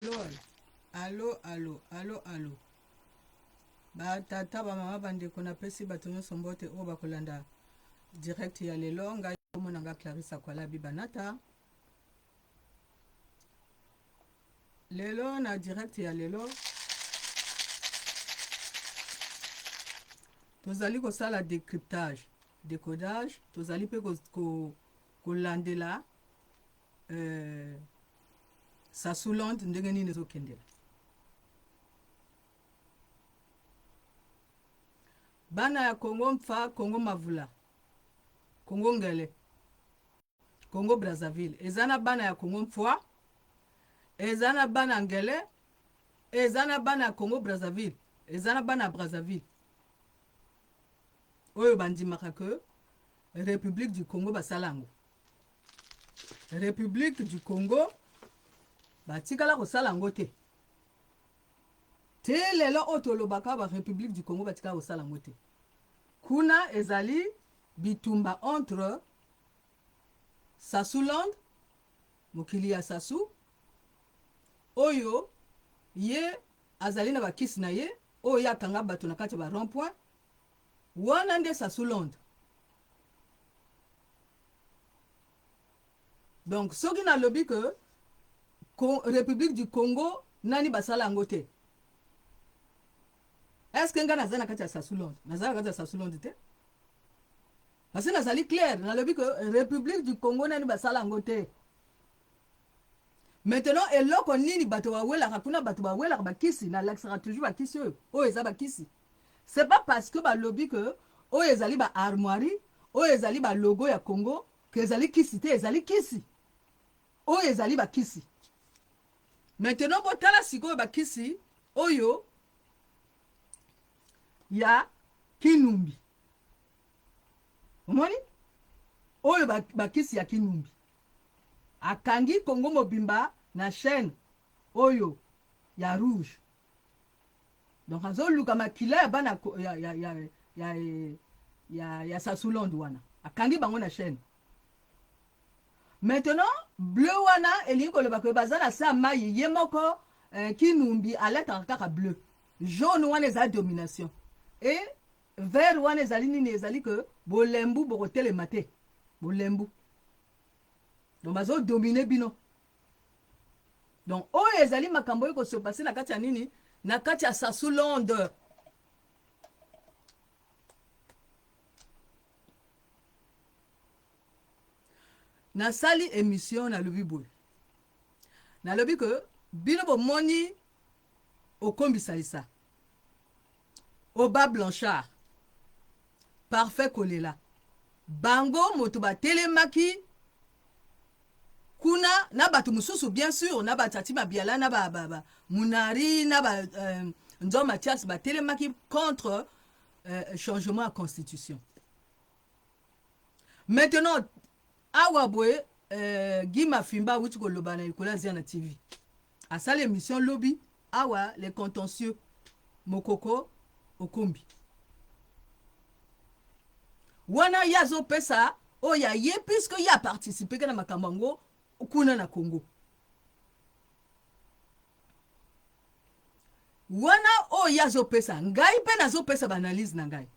Alo, alo, alo, alo. Ba tata, ba mama, ba ndeko, napesi bato nyonso mbote oyo bakolanda direct ya lelo. Ngai kombo na nga Clarisse Kwalabi Banata. Lelo na direct ya lelo tozali kosala decryptage, decodage, tozali mpe kolandela Sassou-Land ndenge nini ezokendela. Bana ya Congo Mfa, Congo Mavula, Congo Ngele, Congo Brazzaville, eza na bana ya Congo Mfwa, eza na bana Ngele, eza na bana ya Congo Brazzaville, eza na bana ya Brazzaville oyo bandimaka ke République du Congo basala yango. République du Congo batikala kosala yango te. Te lelo oyo tolobaka ba République du Congo batikala kosala yango te. Kuna ezali bitumba entre Sassou-Land, mokili ya Sassou, oyo ye azali na bakisi na ye, oyo ye akanga bato na kati ya ba rond-point, wana nde Sassou-Land. Donc soki nalobi que République du Congo nani basala yango te, est-ce que nga naza na kati ya Sassou-Land? Naza na kati ya Sassou-Land te. Parce que nazali clair, nalobi que République du Congo nani basala yango te. Maintenant eloko nini bato bawelaka kuna, bato bawelaka bakisi, nalakisaka toujours bakisi oyo, oyo eza bakisi. C'est pas parce que balobi que oyo ezali ba armoirie, oyo ezali ba logo ya Congo, que ezali kisi te, ezali kisi. Oyo ezali bakisi. Maintenant botala sikoyo bakisi oyo ya Kinumbi. Omoni? Oyo bakisi ya Kinumbi. Akangi Congo mobimba na chaîne oyo ya rouge. Donc azoluka makila ya bana ya Sassou-Land wana. Akangi bango na chaîne. Maintenant bleu wana elingi koloba ke baza na sa mai ye moko Kinumbi alataka kaka bleu. Jaune wana ezali domination. Et vert wana ezali nini? Ezali ke bolembu bokotelema te. Bolembu. Donc bazo dominer bino. Donc oyo ezali makambo oyo ko se passer na kati ya nini? Na kati ya Sassou-Land. Nasali émission nalobi boye. Nalobi ke bino bomoni okombisalisa Oba Blanchard Parfait Kolela bango moto batelemaki kuna na bato mosusu bien sûr na ba Tati Mabiala na ba Munari na ba Nzo Mathias batelemaki contre changement ya constitution. Maintenant awa boye Guy Mafimba awuti koloba na likolo ya Ziana TV. Asali émission lobi awa les contentieux Mokoko Okombi. Wana ye azopesa oyo ya ye puisque ye aparticipe na makambo yango kuna na Congo. Wana oyo ye azopesa ngai mpe nazopesa ba analyse na ngai.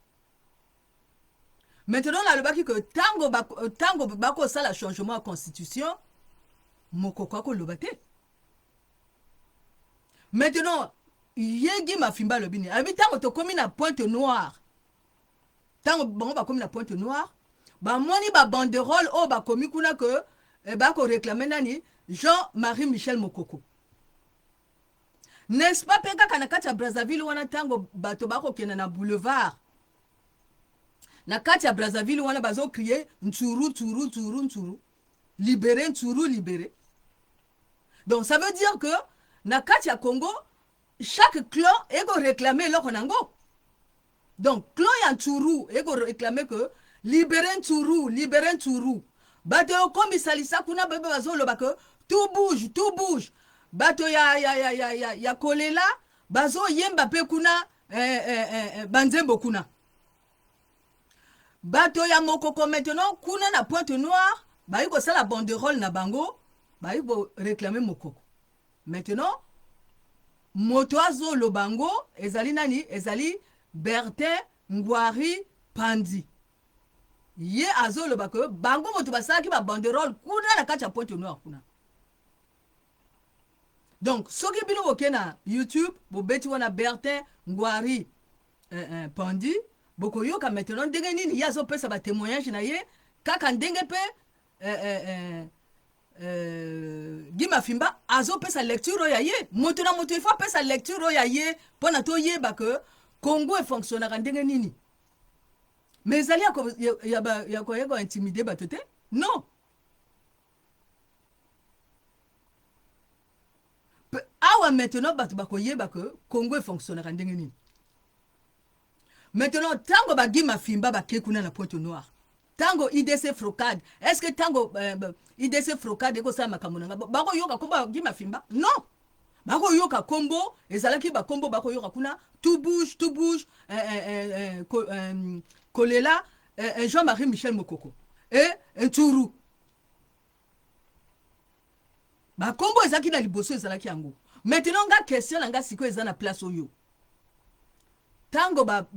Maintenant nalobaki que tango bakosala changement ya constitution Mokoko akoloba te. Maintenant ye Guy Mafimba alobi nini? Alobi tango tokomi na Pointe Noire, tango bango bakomi na Pointe Noire, bamoni ba banderole oyo bakomi kuna que bako réclamer nani? Jean-Marie Michel Mokoko. N'est-ce pas pe kaka na kati ya Brazzaville wana tango bato bakokenda na boulevard na kati ya Brazzaville wana bazo crier Ntsuru Ntsuru Ntsuru Ntsuru libéré Ntsuru libéré. Donc ça veut dire que na kati ya Congo chaque clan eko réclamer eloko nango. Donc clan ya Ntsuru eko réclamer que libéré Ntsuru libéré Ntsuru. Bato ya okomisa lisa kuna bebe bazoloba que tout bouge tout bouge. Bato ya kolela bazoyemba pe kuna banzembo kuna. Bato ya Mokoko maintenant kuna na Pointe Noire bayi kosala banderole na bango, bayi ko réclamer Mokoko. Maintenant Moto azoloba yango ezali nani? Ezali Bertin Ngwari Pandi. Ye azoloba ke bango moto basalaki ba banderole kuna na kati ya Pointe Noire kuna. Donc soki bino boke na YouTube bobeti wana Bertin Ngwari Pandi, bokoyoka maintenant ndenge nini ye azopesa ba témoignage na ye, kaka ndenge mpe Guy Mafimba azopesa lecture oyo ya ye. Moto na moto ifo apesa lecture oyo ya ye mpona toyeba ke Congo efonctionnaka ndenge nini. Mais ezali ya koya kointimider bato te, non. Awa maintenant bato bakoyeba ke Congo efonctionnaka ndenge nini. Maintenant ntango ba Guy Mafimba bake kuna na Pointe Noire, ntango IDC Frocade, est ce que ntango IDC Frocade ekosala makambo na nga, bakoyoka kombo ya Guy Mafimba? Non, bakoyoka kombo ezalaki bakombo bakoyoka kuna tout bouge, tout bouge, Kolela, Jean-Marie Michel Mokoko et Nturu. Bakombo ezalaki na liboso ezalaki yango. Maintenant nga question na nga sikoyo eza na place oyo. Tango ba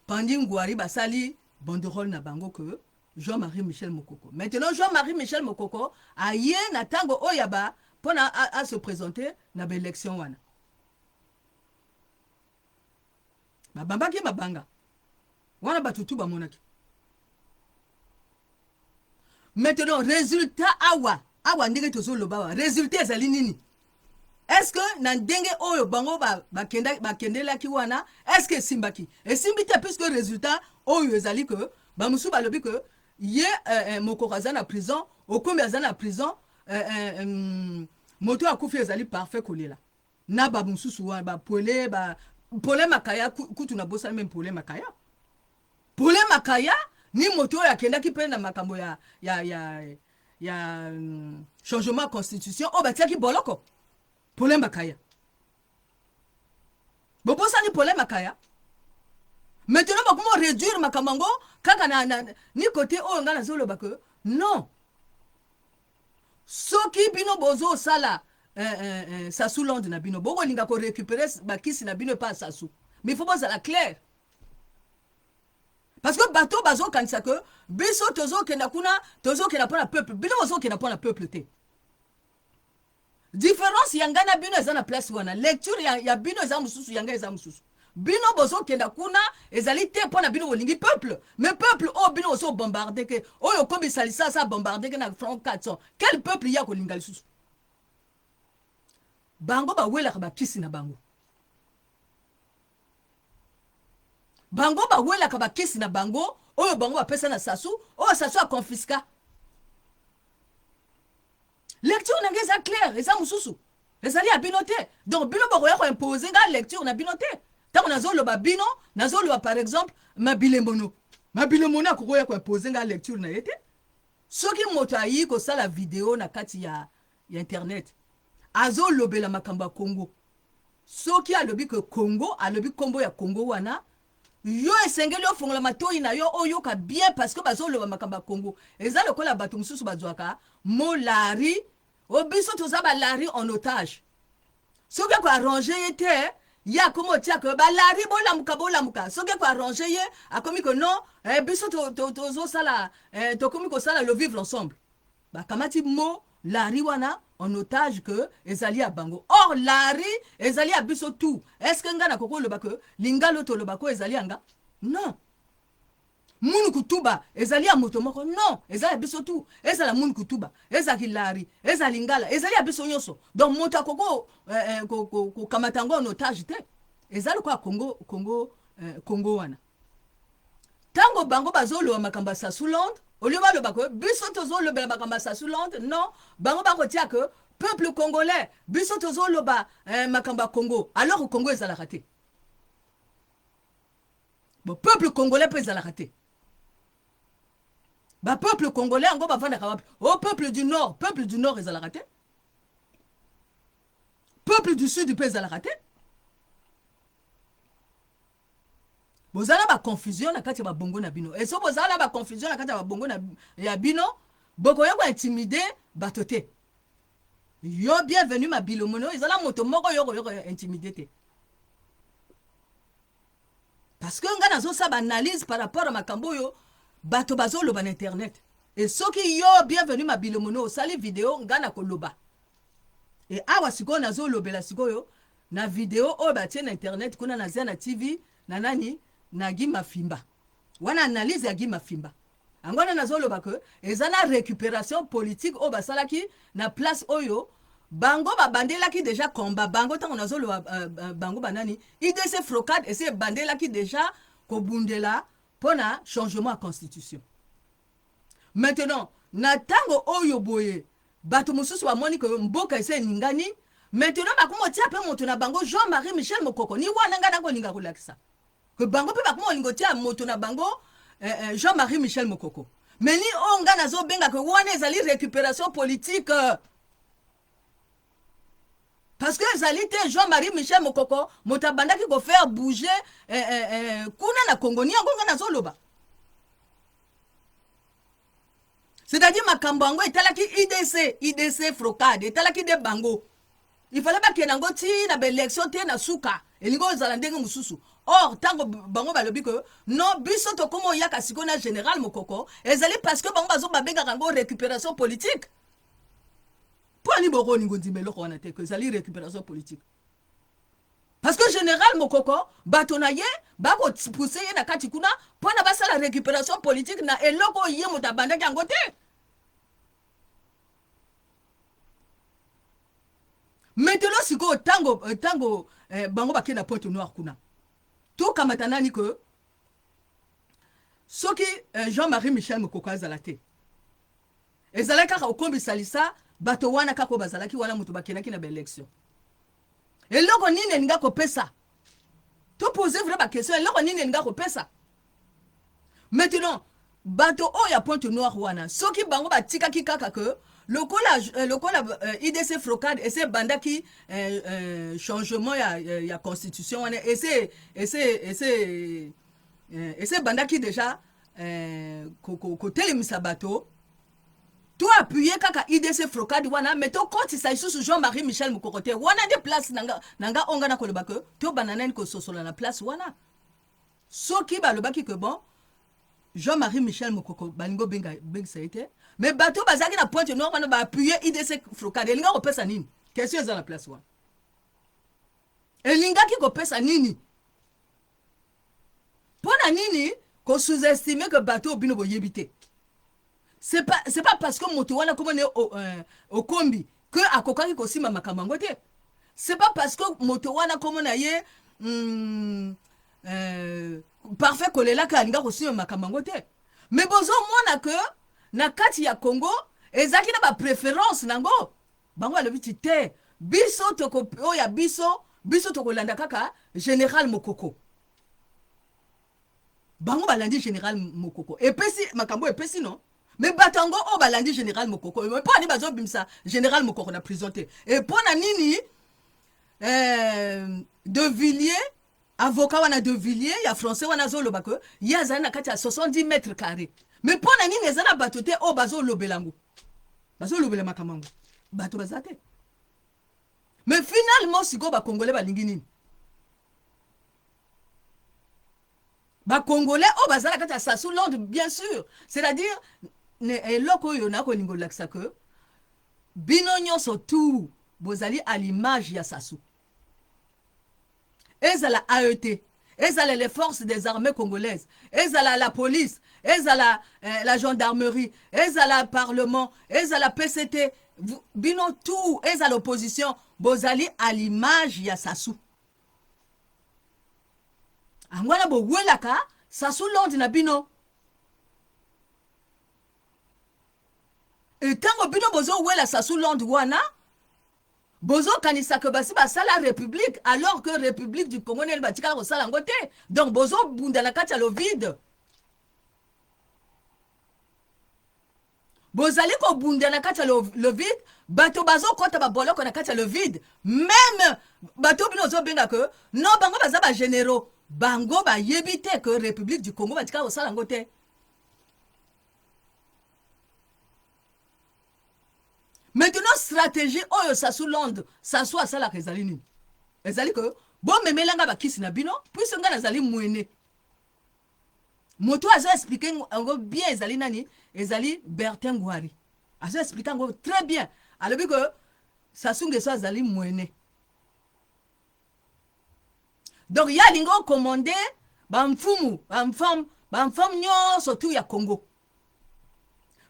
Pandi Ngwari basali banderole na bango que Jean-Marie Michel Mokoko. Maintenant Jean-Marie Michel Mokoko aye na tango oyo ya ba pona a se présenter na ba élection wana. Babambaki mabanga wana bato tu bamonaki. Maintenant résultat awa awa ndenge tozoloba awa résultat ezali nini? Est-ce que na ndenge oyo bango bakendelaki wana, est-ce que esimbaki? Esimbi te, puisque résultat oyo ezali que bamosusu balobi que ye Mokoko aza na prison, Okombi aza na prison, moto akufi ezali Parfait Kolela na bamosusu wana bapole ba Pole Makaya kutu na bosani meme Pole Makaya. Pole Makaya ni moto oyo akendaki mpe na makambo ya changement constitution oyo batiaki boloko. Pole Makaya, bobosani Pole Makaya? Maintenant bakoma réduire makambo yango kaka na ni côté oyo ngai nazoloba ke non. Soki bino bozosala Sassou Land na bino, bokolinga korécupérer bakisi na bino epa Sassou, mais il faut bozala clair, parce que bato bazokanisa ke biso tozokenda kuna, tozokenda mpo na peuple. Bino bozokenda mpo na peuple te. Différence ya ngai na bino eza na place wana. Lecture ya bino eza mosusu, ya ngai eza mosusu. Bino bozokenda kuna ezali te mpo na bino bolingi peuple, mais peuple oyo bino bozobombarder ke oyo okombisa lisasa bombarder ke na front 400, quel peuple ya kolinga lisusu? Bango bawelaka bakisi na bango, bango bawelaka bakisi na bango oyo bango bapesa na Sassou, oyo Sassou aconfisquer. Lecture na ngai eza claire, eza mosusu, ezali ya bino te. Donc bino bokoya koimposer nga lecture na bino te. Ntango nazoloba bino, nazoloba par exemple Mabilembono. Mabilembono akokoya koimposer nga lecture na ye te. Soki moto ayi kosala video na kati ya internet, azolobela makambo ya Congo, soki alobi ke Congo, alobi nkombo ya Congo wana, yo esengeli ofongola matoi na yo, oyoka bien, parce que bazoloba makambo ya Congo. Eza lokola bato mosusu bazwaka molari o biso toza balari en otage. Soki akoarranger ye te, ye akomi otiaka balari bolamuka, bolamuka. Soki akoarranger ye, akomi ke non, biso tozosala, tokomi kosala le vivre ensemble. Bakamati mo lari wana en otage ke ezali ya bango, or lari ezali ya biso tout. Est ce que ngai nakoki oloba ke lingala oyo tolobaka oyo ezali ya nga? Non. Munu kutuba ezali ya moto moko? Non, eza ya biso tu. Ezala munu kutuba, ezalaki lari, eza lingala, ezali ya biso nyonso. Donc moto akoki kokamata yango en otage te. Eza lokola Congo wana. Ntango bango bazoloba makambo ya Sassou-Land, olie baloba ke biso tozolobela makambo ya Sassou-Land, non, bango bakotia ke peuple congolais, biso tozoloba makambo ya Congo, alors Congo ezalaka te. Bon, peuple congolais mpe ezalaka te. Bapeuple congolais yango bavandaka wapi? O peuple du nord, peuple du nord ezalaka te, peuple du sud mpe ezalaka te. Bozala baconfusion na kati ya babongo na bino. Eso bozala baconfusion na kati ya babongo ya bino, bokoya kointimider bato te. Yo Bienvenu Mabilomono ezala moto moko yo koyoka intimide te. Parce que nga nazosala baanalyse par rapport à makambo oyo bato bazoloba na internet. E soki yo Bienvenu Mabilomono osali video, nga nakoloba. E awa sikoyo nazolobela sikoyo na video oyo batie na internet kuna na Zia na TV na nani na Guy Mafimba. Wana analyse ya Guy Mafimba. Yango wana nazoloba ke eza na récupération politique oyo basalaki na place oyo bango babandelaki déjà combat. Bango, ntango nazoloba bango banani? UDC Frocad esi ebandelaki déjà kobundela mpona changement ya constitution. Maintenant, na ntango oyo boye, bato mosusu bamoni ke mboka esi eningani. Maintenant bakoma otia mpe moto na bango Jean-Marie Michel Mokoko. Ni wana ngai nakolinga kolakisa ke bango mpe bakoma olinga otia moto na bango Jean-Marie Michel Mokoko. Mais ni oyo ngai nazobenga ke wana ezali récupération politique, parce que ezali te Jean-Marie Michel Mokoko moto abandaki kofaire bouger kuna na Congo. Ni yango ngai nazoloba, c'est-à-dire makambo yango etalaki UDC, UDC Frocade etalaki nde bango. Il fallait bakende yango ti na baélection te, na suka elingi ozala ndenge mosusu. Or ntango bango balobi ke non, biso tokóma oyaka sikoyo na général Mokoko, ezali parce que bango bazo babengaka yango récupération politique. Mpo ani bokolinga ondima eloko wana te ke ezali récupération politique? Parce que général Mokoko, bato na ye bakopuse ye na kati kuna mpo na basala récupération politique na eloko oyo ye moto abandaki yango te. Maintenant sikoyo, ntango bango bakei na Pointe Noire kuna, tokamata nani ke soki Jean-Marie Michel Mokoko azala te, ezalaki kaka okombisalisa bato wana kaka oyo bazalaki wana, moto bakendaki na baélection. Eloko nini elinga kopesa? Topose vrai baquestion. Eloko nini elinga kopesa? Maintenant, bato oyo ya Pointe Noire wana, soki bango batikaki kaka ke lokola UDC Frocade ese ebandaki changement ya constitution wana, ese ebandaki déjà kotelemisa bato, to appuyer kaka UDC Frocade wana, mais tokotisa lisusu Jean-Marie Michel Mokoko te. Wana nde place na nga oyo nga nakoloba ke tobanda nani kososola na place wana. Soki balobaki ke bon, Jean-Marie Michel Mokoko balingi obengisa ye te, mais bato bazalaki na Pointe Noire wana baappuyer UDC Frocade, elingi kopesa nini? Question eza na place wana. Elingaki kopesa nini? Mpo na nini kosous-estime ke bato oyo bino boyebi te? C'est pas parce que moto wana komona okombi ke akokaki kosimba makambo yango te. C'est pas parce que moto wana komona ye Parfait Kolelaka alinga kosimba makambo yango te. Mais bozomona ke na kati ya Congo ezalaki na bapréférence nango. Bango balobi ti te, biso toko oyo ya biso, biso tokolanda kaka général Mokoko. Bango balandi général Mokoko, epesi makambo, epesi non. Mais bato yango oyo balandi général Mokoko, mpo ani bazobimisa général Mokoko na prison te? E mpo na nini De Villiers, avocat wana De Villiers ya français wana, azoloba ke ye azali na kati ya 70 mètres carré? Mais mpo na nini eza na bato te oyo bazolobela yango, bazolobela makambo yango? Bato baza te. Mais finalement sikoyo bacongolais balingi nini? Bacongolais oyo baza na kati ya Sassou Londres, bien sûr, c'est-à-dire eloko oyo nakolinga olakisa ke bino nyonso tout bozali à l'image ya Sassou. Ezala AET, ezala les forces des armées congolaises, ezala la police, ezala la gendarmerie, ezala parlement, ezala PCT, bino tout, ezala opposition, bozali à l'image ya Sassou. Yango wana bowelaka Sassou Londres na bino. Ntango bino bozowela Sassou Londres wana, bozokanisa ke basi basala république, alors que République du Congo nini batikala kosala yango te. Donc bozobunda na kati ya le vide, bozali kobunda na kati ya le vide. Bato bazokɔta baboloko na kati ya le vide. Même bato bino ozobenga ke non, bango baza bagénéraux, bango bayebi te ke République du Congo batikala kosala yango te. Maintenant stratégie oyo Sassou Londres, Sassou asalaka ezali nini? Ezali que bomemela nga bakisi na bino puisque nga nazali mwene. Moto azo expliquer yango bien ezali nani? Ezali Bertin Ngwari. Azo expliquer yango très bien. Alobi que Sassou Nguesso azali mwene. Donc ye alingi okomande ba mfumu, ba mfam, ba mfam nyonso tout ya Congo.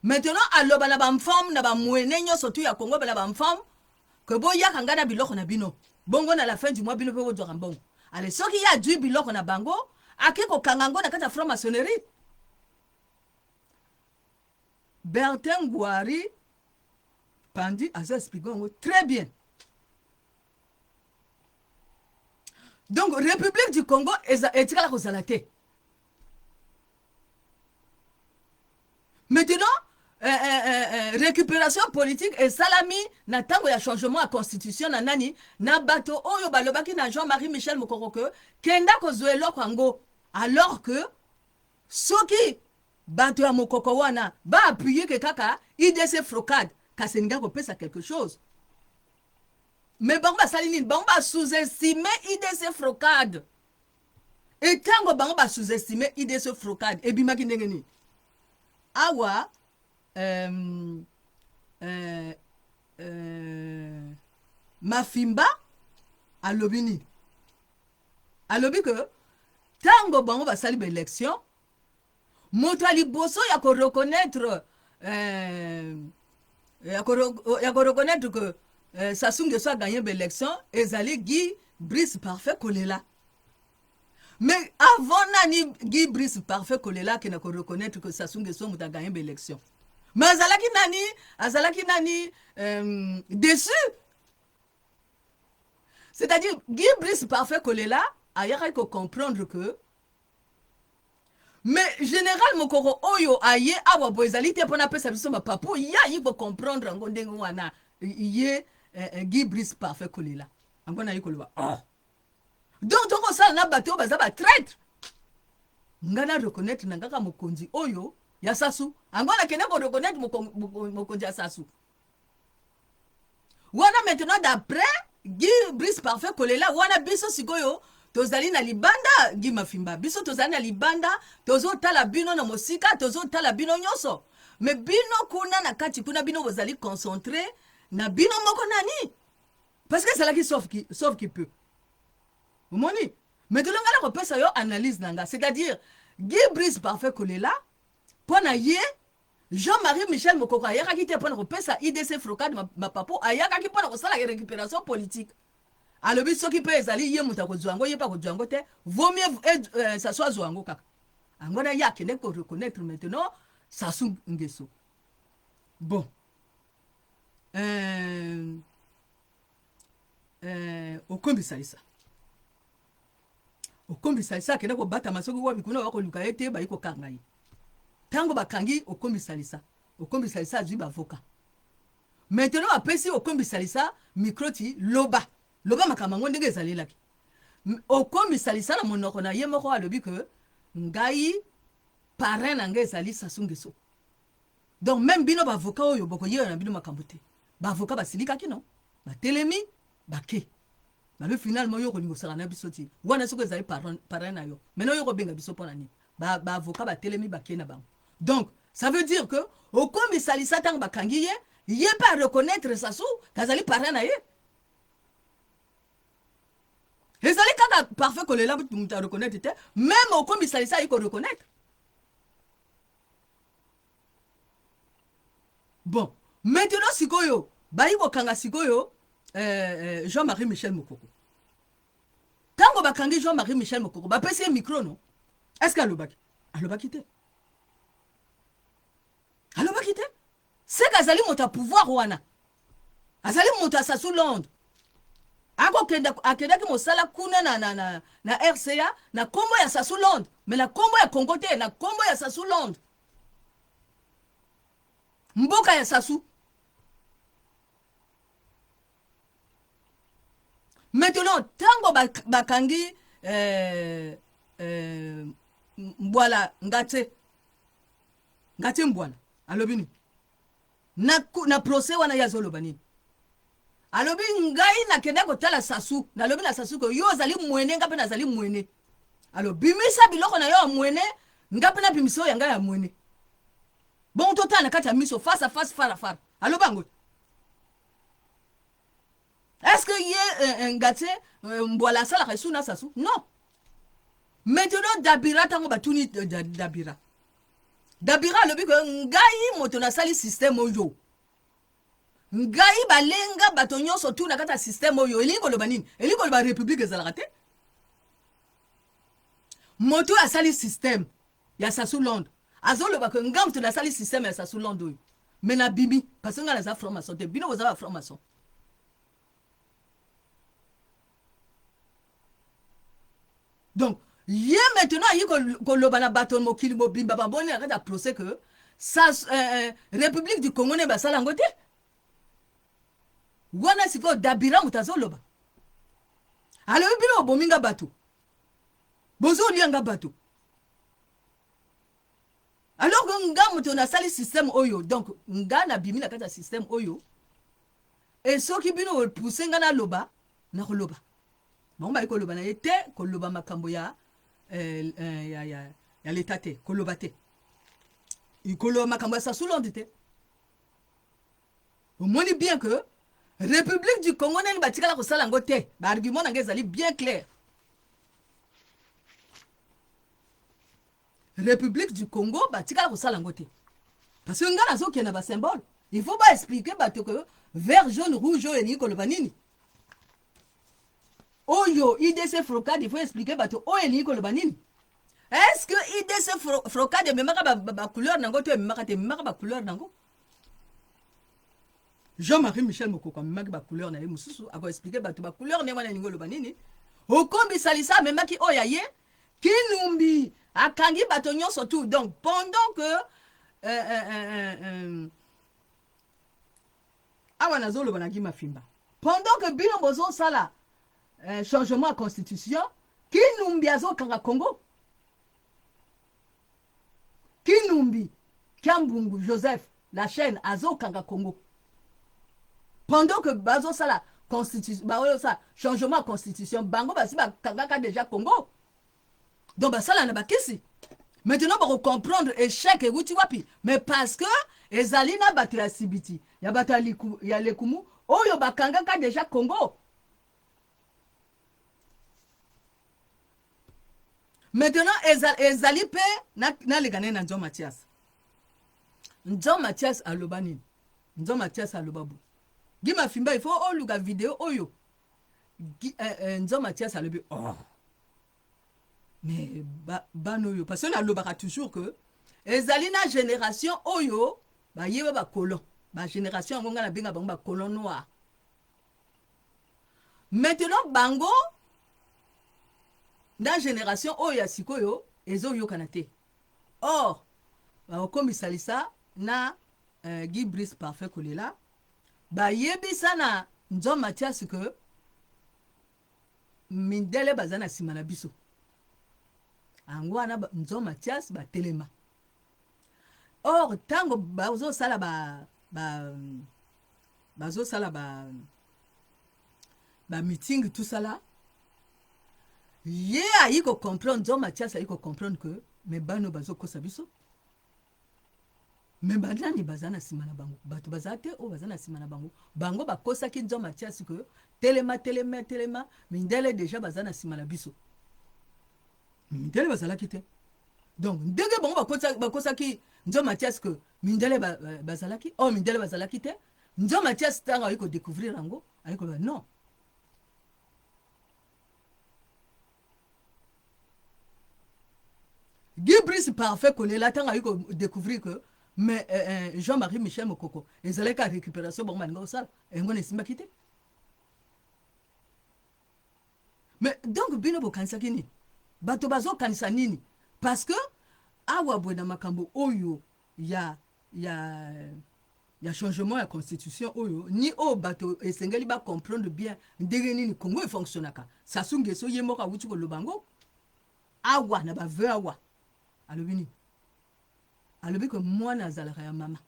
Maintenant aloba na ba mfam na ba mwene nyonso tout ya Congo na ba mfam que boyaka ngai na biloko na bino. Bongo na la fin du mois bino pe bozwaka mbongo. Ale soki ye adui biloko na bango, ake kokanga yango na kati ya franc-maçonnerie. Bertin Ngwari Pandi azo expliquer yango très bien. Donc République du Congo etikala kozala te. Maintenant récupération politique esalami na ntango ya changement ya constitution na nani na bato oyo balobaki na Jean-Marie Michel Mokoko que kenda kozwa eloko yango, alors que soki bato ya Mokoko wana ba appuyer ke kaka IDC Frocade kasi elingi kopesa quelque chose. Mais bango basali nini? Bango ba sous-estimer IDC Frocade. Et ntango bango ba sous-estimer IDC Frocade ebimaki ndenge nini? Awa Mafimba alobi nini? Alobi que ntango bango basali ba élection, moto ya liboso ya ko reconnaître ya ko reconnaître que Sassou Nguesso a gagné l'élection ezali Guy Brice Parfait Kolela. Mais avant nani Guy Brice Parfait Kolela akenda ko reconnaître que Sassou Nguesso moto a gagné l'élection. Mais azalaki nani déçu. C'est-à-dire Guy Brice Parfait Kolela ayaki ko comprendre que mais général Mokoko oyo aye awa bo ezali te mpona apesa biso mapapu, ye ayi ko comprendre yango ndenge wana ye Guy Brice Parfait Kolela yango nayi koloba oh. Donc tokosala na bato oyo baza ba traître. Nga na reconnaître na kaka mokonzi oyo ya Sassou, yango nakende ko reconnaître mokonzi ya Sassou wana. Maintenant d'après Guy Brice Parfait Kolela wana, biso sikoyo tozali na libanda. Guy Mafimba, biso tozali na libanda, tozotala bino na mosika, tozotala bino nyonso, mais bino kuna na kati kuna, bino bozali concentré na bino moko nani, parce que ezalaki sauf qui peut. Omoni, maintenant ngai nakopesa yo analyse na nga, c'est-à-dire Guy Brice Parfait Kolela, mpo na ye Jean-Marie Michel Mokoko ayakaki te mpona kopesa IDC Frocade mapapo, ayakaki mpona kosala récupération politique. Alobi soki mpe ezali ye moto akozwa yango, ye mpe akozwa yango te, vaut mieux Sassou azwa yango kaka. Yango na ye akende koreconnaître maintenant Sassou Nguesso. Bon, okomisalisa okombisalisa akende kobatama soki wapi kuna, bakoluka ye te, bayi kokanga ye. Ntango bakangi okombisalisa, okombisalisa azwi bavoka. Maintenant bapesi okombisalisa micro ti loba, loba makambo yango ndenge ezalelaki. Okombisalisa na monoko na ye moko alobi ke ngai parrain na ngai ezali Sassou Nguesso, donc même bino bavoka oyo bokoyeba na bino makambo te. Bavoka basilikaki no, batelemi, bake, babe finalement yo kolinga osaka na biso ti wana. Soki ezali parrain na yo, maintenant yo kobenga biso mpo na nini? Baavoka batelemi, bakei na bango. Donc ça veut dire que okomisalisa ntango bakangi ye, ye mpe areconnaître Sassou kazali parrain na ye. Ezali kaka Parfait Kolela moto areconnaître te, même okomisalisa ayi koreconnaître. Bon, maintenant sikoyo bayi kokanga sikoyo Jean-Marie Michel Mokoko. Ntango bakangi Jean-Marie Michel Mokoko, bapesi ye micro no, est ce que alobaki? Alobaki te, alobaki te. Seke azali moto ya pouvoir wana, azali moto ya Sassou Londres. Akokenda, akendaki mosala kuna na RCA na nkombo ya Sassou Londres, mais na nkombo ya Congo te, na nkombo ya Sassou Londres, mboka ya Sassou. Maintenant ntango bakangi Mbwala Ngatse, Ngatse Mbwala alobi nini? Na, na procès wana ye azoloba nini? Alobi ngai nakenda kotala Sassou, nalobi na Sassou ke yo ozali mwene, nga mpe nazali mwene. Alo bimisa biloko na yo ya mwene, nga mpe nabimisa oyo ya ngai ya mwene. Bongo totala na kati ya miso face à face, fara fara. Alobi yango. Est-ce que ye Ngatse Mbwala asalaka esu na Sassou? Non. Maintenant Dabira ntango batuni Dabira. Dabira alobi ke ngai moto nasali système oyo. Ngai balenga bato nyonso tu na kati ya système oyo. Elingi koloba nini? Elingi koloba république ezalaka te. Moto oyo asali système ya Sassou Londres azoloba ke ngai moto nasali système ya Sassou Londres oyo. Mais nabimi parce que ngai naza franc-maçon te. Bino boza ba franc-maçon. Donc ye maintenant ayi koloba na bato mokili mobimba bamoni na kati ya procès que sa République du Congo ne basala yango te. Wana sikoyo Dabira moto azoloba. Alobi bino bobomi nga bato, bozolia nga bato, alors que nga moto nasali système oyo. Donc nga nabimi na kati ya système oyo, e soki bino bopuse nga naloba, nakoloba. Bango bayi koloba na ye te, koloba makambo ya leta te, koloba te, koloba makambo ya Sassou Londres te. Omoni bien que République du Congo nani batikala kosala yango te. Baargument na ngai ezali bien clair. République du Congo batikala kosala yango te, parce que ngai nazokende na basymbole. Il faut baexpliquer bato que vert, jaune, rouge oyo elingi koloba nini. Oyo IDC Frocade, il faut expliquer bato oyo elingi koloba nini. Est ce que IDC Frocade ememaka bacouleur nango to ememaka te? Ememaka bacouleur nango. Jean-Marie Michel Mokoko amemaki bacouleur na ye mosusu, akoexpliquer bato bacouleur nde wana elingi oloba nini. Okombisalisa amemaki oyo ya ye. Kinumbi akangi bato nyonso tout. Donc pendant que awa nazoloba na Guy Mafimba, pendant que bino bozosala changement ya constitution, Kinumbi azokanga Congo. Kinumbi Kiambungu Joseph la chaîne azokanga Congo pendant que bazosala constitution, bazosala changement ya constitution, bango basi bakangaka déjà Congo. Donc basala na bakisi. Maintenant bakocomprendre échec ewuti wapi. Mais parce que ezali na bato ya sibiti ya bato ya lekumu oyo bakangaka déjà Congo. Maintenant ezali mpe naleka naye na Nzon Mathias. Nzon Mathias aloba nini? Nzon Mathias aloba bo Guy Mafimba, il faut oluka video oyo. Nzon Mathias alobi: oh mais bana oyo, parce que nalobaka toujours que ezali na génération oyo bayeba bacolon, bagénération yango ngai nabenga bango bacolon noir. Maintenant bango na génération oyo ya sikoyo ezoyokana te. Or bakomisalisa na Guy Brice Parfait Kolela bayebisa na Nzon Mathias que mindele baza na nsima na biso. Yango wana Nzon Mathias batelema. Or ntango bazosala ba, ba bazosala ba bameeting, tout ça là, ye ayi kocomprendre, Nzon Mathias ayi kocomprendre que mais bano bazokosa biso, mais banani baza na nsima na bango? Bato baza te oyo baza na nsima na bango. Bango bakosaki Nzon Mathias que telema, telema, telema, mindele déjà baza na nsima na biso. Mindele bazalaki te. Donc ndenge bango bakosaki Nzon Mathias que mindele bazalaki, oyo mindele bazalaki te. Nzon Mathias ntango ayi kodécouvrir yango, ayi koloba non. Guy Brice Parfait Kolela ntango ayi kodécouvrir que mais Jean-Marie Michel Mokoko ezalaki ya récupération, bango balinga kosala yango na esimbaki te. Mais donc bino bokanisaki nini? Bato bazokanisa nini? Parce que awa boye na makambo oyo ya changement ya constitution oyo ni oyo, bato esengeli bacomprendre bien ndenge nini Congo efonctionnaka. Sassou Nguesso ye moko awuti koloba yango awa na baveu awa. Alobi nini? Alobi ke mwana azalaka ya mama.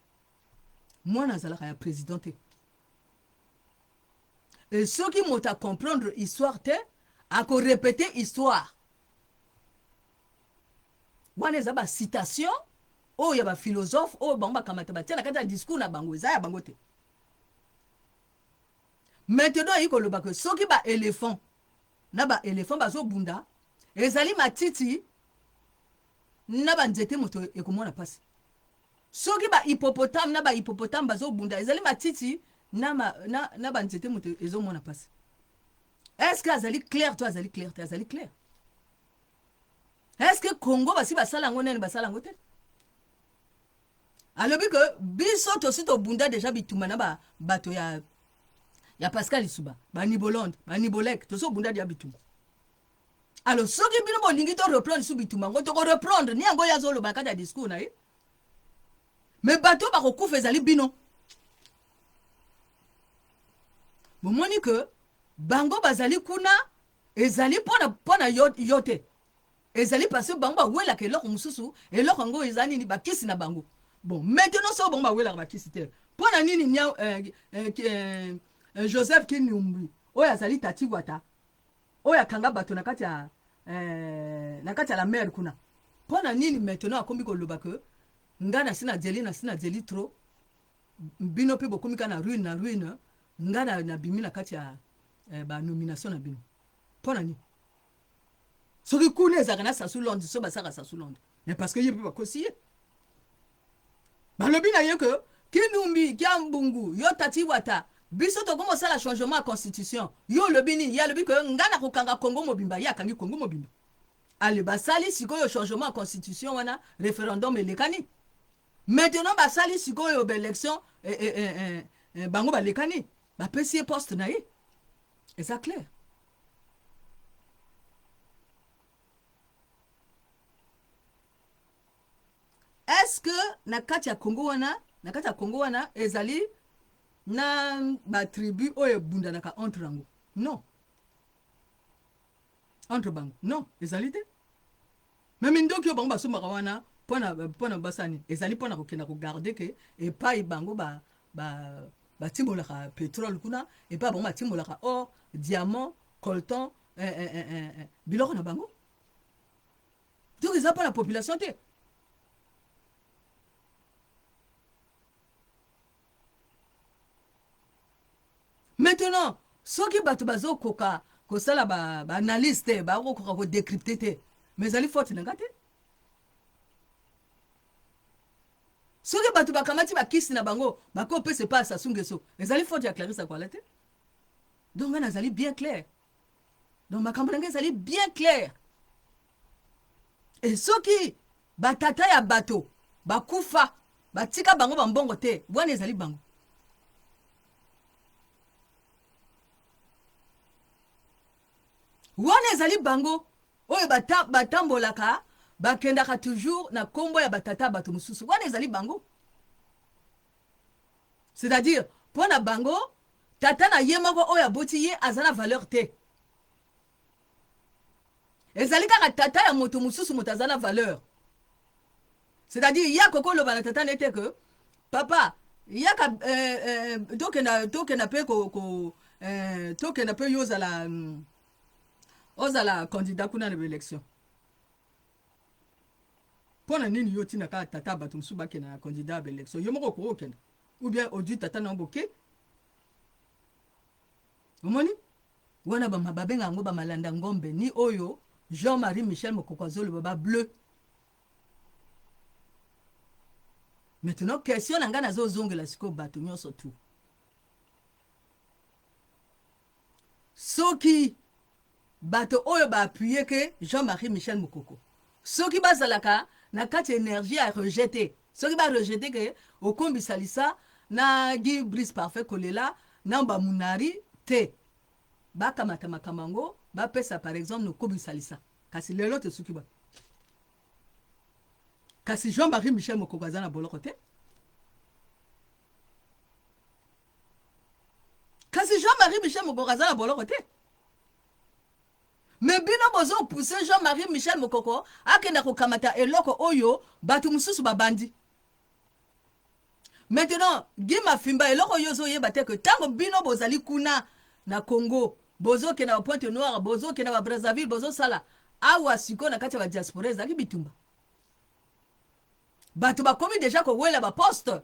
Mwana azalaka ya président te. E soki moto acomprendre histoire te, akorepete histoire wana. Eza bacitation oyo ya baphilosophe oyo bango bakamata, batia na kati ya discours na bango, eza ya bango te. Maintenant ayi koloba ke soki baéléphant na baéléphant bazobunda, ezali matiti na banzete moto ekomona mpasi. Soki bahippopotame na bahippopotame bazobunda, ezali matiti na banzete moto ezomona mpasi. Est ce que azali clair to azali clair te? Azali clair. Est ce que Congo basi basala yango? Nani basala yango te? Alobi ke biso tosi tobunda déjà bitumba na bato ya Pascal Lisuba, banibolonde, banibolek, tosi obunda dia bitumba. Alors soki bino bolingi to reprendre su bitumba yango, tokoreprendre ni yango. Ye azoloba na kati ya discours na ye, mais bato bakokufa ezali bino. Bomoni ke bango bazali kuna, ezali mpona yo te, ezali parce bango bawelaka eloko mosusu. Eloko yango eza nini? Bakisi na bango. Bon, maintenant soki bango bawelaka bakisi te, mpo na nini nia Joseph Kinumbi oyo azali tati wata oyo akanga bato na kati ya la mer kuna, mpo na nini maintenant akomi koloba ke nga nasi nadzeli, nasi nadzeli trop, bino mpe bokomi kaka na ruine na ruine, nga nabimi na kati ya banomination na bino? Mpo na nini? Soki kuna ezalaka na Sassou Londres, so basalaka Sassou Londres, mais parce que ye mpe bakosi ye, balobi na ye ke Kinumbi kia mbungu yo tati wata, biso tokomi osala changement ya constitution, yo olobi nini? Ye alobi ke nga na kokanga Congo mobimba. Ye akangi Congo mobimba. Ale basali sikoyo changement ya constitution wana, référendum elekani. Maintenant basali sikoyo baélection, eh, eh, eh, eh, bango balekani, bapesi ye poste na ye. Eza clair. Est-ce que na kati ya Congo wana, na kati ya Congo wana ezali na batribu oyo ebundanaka entre yango? Non, entre bango non, ezali te. Mais mindoki oyo bango basombaka wana mpona basani, ezali mpona kokenda kogarder ke epai bango batimbolaka ba pétrole kuna, epai bango batimbolaka or, diamant, coltan, biloko na bango. Donc eza mpo na population te. Maintenant soki bato bazokoka kosala baanalyse te, bakokoka kodécrypte te, mais ezali faute na nga te. Soki bato bakamati bakisi na bango, bakopesa epai ya Sassou Nguesso, ezali faute ya Clarisse Akwala te. Donc nga nazali bien clair, donc makambo na ngai ezali bien clair. E soki batata ya bato bakufa, batika bango bambongo te, wana ezali bango. Wana ezali bango oyo batambolaka, bakendaka toujours na nkombo ya batata ya bato mosusu. Wana ezali bango, c'est-à-dire mpo na bango tata na ye moko oyo aboti ye aza na valeur te, ezali kaka tata ya moto mosusu moto aza na valeur. C'est-à-dire ye akoki oloba na tata na ye te ke papa, yaka tokenda mpe tokenda mpe, yo ozala candidat kuna na baélection. Mpo na nini yo ntina kaka tata ya bato mosusu bakenda na candidat ya baélection? Yo moko okoki okenda, ou bien ozwi tata na yo boke. Omoni wana babenga yango bamalanda ngombe ni oyo Jean-Marie Michel Mokoko azoloba, bableu. Maintenant question na ngai nazozongela sikoyo bato nyonso tu: soki bato oyo baappuyer ke Jean-Marie Michel Mokoko, soki bazalaka na kati ya énergie ya rejet te, soki barejeter ke okombisa lisa na Guy Brice Parfait kolela na bamunari te, bakamata makambo yango, bapesa par exemple nokobisa lisa. Kasi lelo tosuki ba kasi Jean-Marie Michel Mokoko aza na boloko te. Kasi Jean-Marie Michel Mokoko aza na boloko te, mais bino bozopousser Jean-Marie Michel Mokoko akenda kokamata eloko oyo bato mosusu babandi. Maintenant Guy Mafimba, eloko yo ozoyeba te que ntango bino bozali kuna na Congo, bozokenda ba Pointe Noire, bozokenda ba Brazzaville, bozosala awa sikoyo na kati ya ba diaspora ezalaki bitumba. Bato bakomi deja kowela ba poste.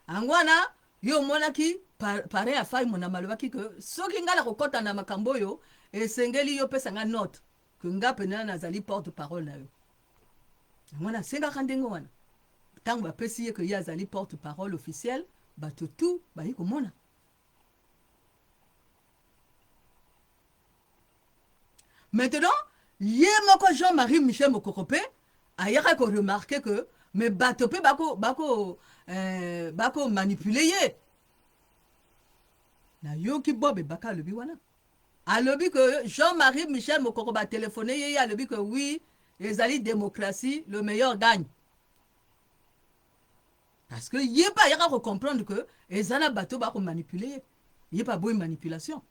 Yango wana yo omonaki parrain ya Fay Monama alobaki que soki ngai nakokɔta na makambo oyo esengeli yo pesa ngai note que nga mpenza nazali porte parole na yo. Yango wana asengaka ndenge wana. Ntango bapesi ye que ye azali porte parole officiel, bato tout bayi komona. Maintenant, ye moko Jean-Marie Michel Mokoko mpe ayaka ko remarquer que mais bato mpe bako bako eh, bako manipuler ye. Nayoki Bob Ebaka alobi wana. Alobi que Jean-Marie Michel Mokoko ba telephone ye, ye alobi que oui, ezali démocratie, le meilleur gagne. Parce que ye mpe ayaka ko comprendre que eza na bato bako manipuler ye. Ye mpe aboyi manipulation.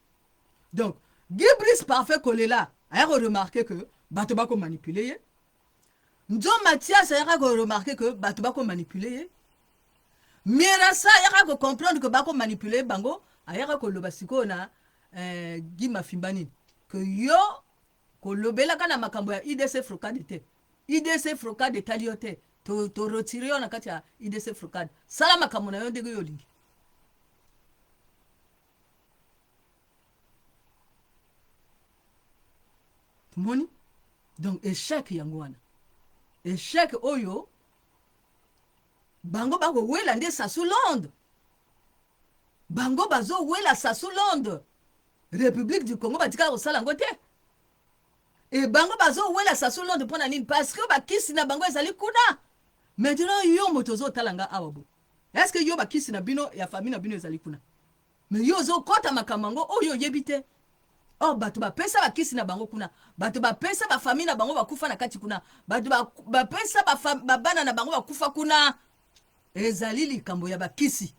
Donc, Guy Brice Parfait Kolela ayaka ko remarquer que bato bako manipuler ye. Nzo Mathias ayaka ko remarquer que bato bako manipuler ye. Mierasa ayaka ko comprendre que bako manipuler bango, ayaka koloba sikoyo na eh, Guy Mafimba nini que yo kolobelaka na makambo ya IDC Frocade te. IDC Frocade etali yo te. To, to retire yo na kati ya IDC Frocade. Sala makambo na yo ndenge yo olingi. Tomoni? Donc échec yango wana. Échec oyo bango bakowela nde Sassou Londres. Bango bazowela Sassou Londres. République du Congo batikala kosala yango te. E bango bazowela Sassou Londres mpo na nini? Parce que bakisi na bango ezali kuna. Maintenant yo moto ozotala nga awa bo. Est-ce que yo bakisi na bino ya famille na bino ezali kuna? Mais yo ozokota makambo yango oyo oyebi te. Or bato bapesa bakisi na bango kuna, bato bapesa ba famille na bango bakufa na kati kuna, bato bapesa babana na bango bakufa kuna. Ezali likambo ya bakisi,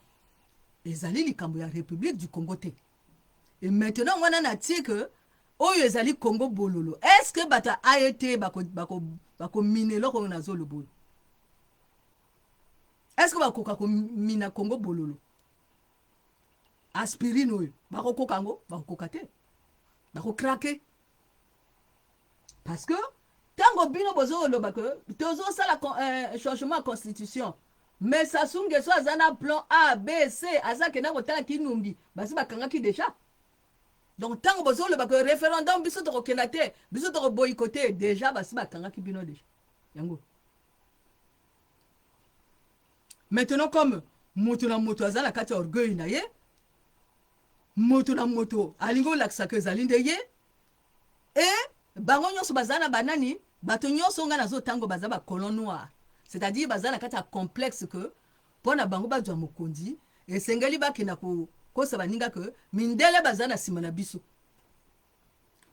ezali likambo ya République du Congo te. Et maintenant wana natie que oyo ezali Congo bololo. Est-ce que bato ya AET bakomina eloko oyo nazoloba oyo? Est-ce que bakoka komina Congo bololo? Aspirine oyo bakokoka yango? Bakokoka te, bakokrake. Parce que ntango bino bozoloba que tozosala changement ya constitution, mais Sassou Nguesso aza na plan A, B, C, aza kenda kotala Kinumbi, basi bakangaki déjà. Donc ntango bozoloba que référendum biso tokokenda te, biso tokoboyikote, déjà basi bakangaki bino déjà. Yango. Maintenant comme moto na moto aza na kati ya orgueil na ye, moto na moto alingi olakisa ke ezali nde ye, e bango nyonso baza na banani, bato nyonso nga nazotango baza ba colon noir, c'est-à-dire baza na kati ya complexe que mpo na bango bazwa mokonzi esengeli bakenda kokosa baninga ke mindele baza na nsima na biso.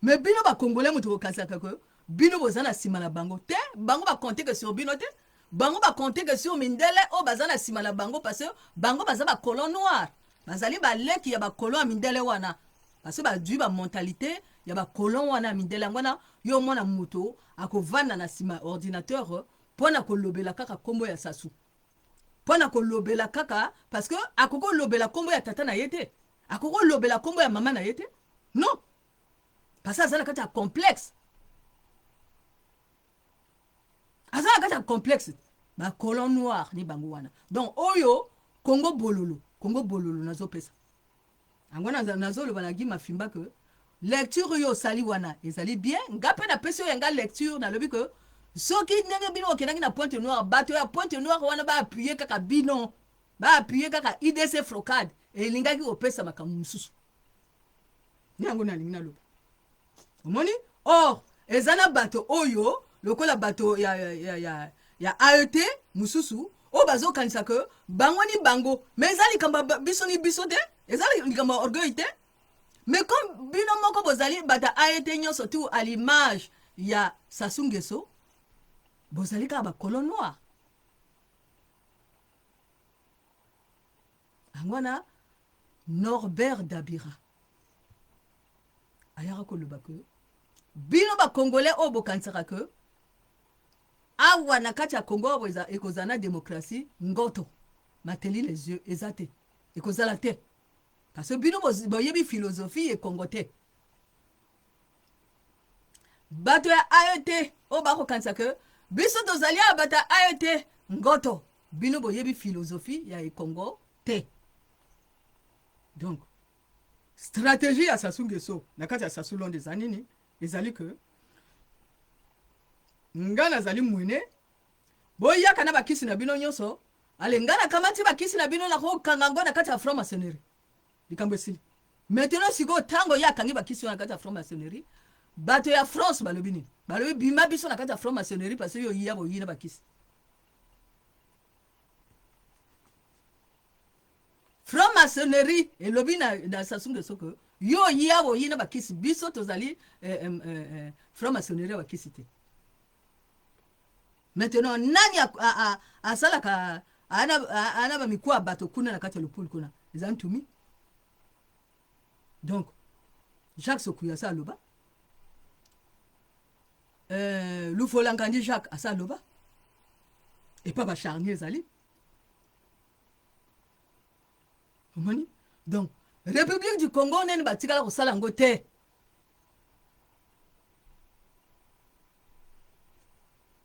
Mais bino ba congolais moto kokanisaka ke bino boza na nsima na bango te, bango ba compte ke sur bino te, bango ba compte ke sur mindele oyo baza na nsima na bango, parce que bango baza ba colon noir, bazali baleki ya ba colon ya mindele wana, parce que bazwi ba mentalité ya ba colon wana ya mindele. Yango wana yo omona moto akovanda na nsima ya ordinateur mpo na kolobela kaka kombo ya Sassou, mpo na kolobela kaka, parce que akoki kolobela kombo ya tata na ye te, akoki kolobela kombo ya mama na ye te, non, parce que aza na kati ya complexe, aza na kati ya complexe ba colon noir ni bango wana. Donc oyo Congo bololo, Congo bololo nazopesa yango, nazoloba na Guy Mafimba que lecture oyo osali wana ezali bien. Nga mpe napesi oyo nga lecture, nalobi que soki ndenge bino okendaki na Pointe Noire, bato ya Pointe Noire wana baappuye kaka bino, baappuye kaka IDC Frocade, elingaki kopesa makambo mosusu. Nde yango nalingi naloba. Omoni, or eza na bato oyo lokola bato ya AET mosusu oyo bazokanisa ke bango ni bango, mais eza likambo ya biso ni biso te, eza likambo ya orgueil te. Mais comme bino moko bozali bato ya AET nyonso tout à l'image ya Sassou Nguesso, bozali kaka ba colon noir. Yango wana Norbert Dabira ayaka koloba ke bino ba congolais oyo bokanisaka ke awa na kati ya Congo awa ekozala na démocratie ngoto. Mateli les yeux eza te, ekozala te parce que bino boyebi philosophie ekongo te. Bato ya AET oyo bakokanisa ke biso tozali awa bato ya AET ngoto, bino boyebi philosophie ya ekongo te. Donc stratégie ya Sassou Nguesso na kati ya Sassou Londres eza nini? Ezali ke nga nazali mwene, boyaka na bakisi na bino nyonso, ale nga nakamati bakisi na bino, nakokanga yango na kati ya franc-maçonnerie, likambo esili. Maintenant sikoyo ntango ye akangi bakisi wana na kati ya franc-maçonnerie, bato ya France balobi nini? Balobi bima biso na kati ya franc-maçonnerie parce que yo yiya boyi na bakisi. Franc-maçonnerie elobi na Sassou Nguesso ke yo yiya boyi na bakisi, biso tozali franc-maçonnerie ya bakisi te. Maintenant nani asalaka ana bamikuwa bato kuna na kati ya lopulu kuna? Eza Ntumi. Donc Jacques Sokuya asa aloba, Lufola Nkandi Jacques asa aloba, epa bacharnier ezali omoni. Donc République du Congo nene batikala kosala yango te.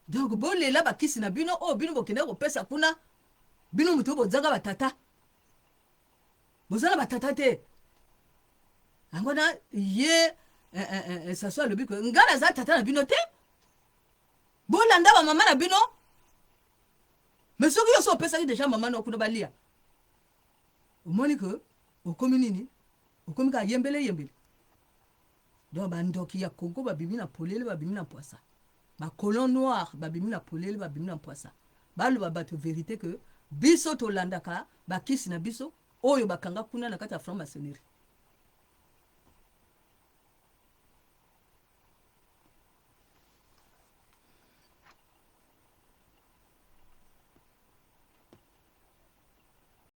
Donc bolela bakisi na bino oyo bino bokende kopesa kuna, bino moto bozanga batata, boza na batata te. Yango wana ye Sassou alobi ke nga naza tata na bino te, bolanda bamama na bino. Mais soki yo so opesaki deja mama na kuna balia, omoni ke okomi nini? Okomi kaka yembele yembele. Donc bandoki ya Congo babimi na polele, babimi na mpwasa. Bacolon noir babimi na polele, babimi na mpwasa. Baloba bato vérité ke biso tolandaka bakisi na biso oyo bakanga kuna na kati ya franc-maçonnerie.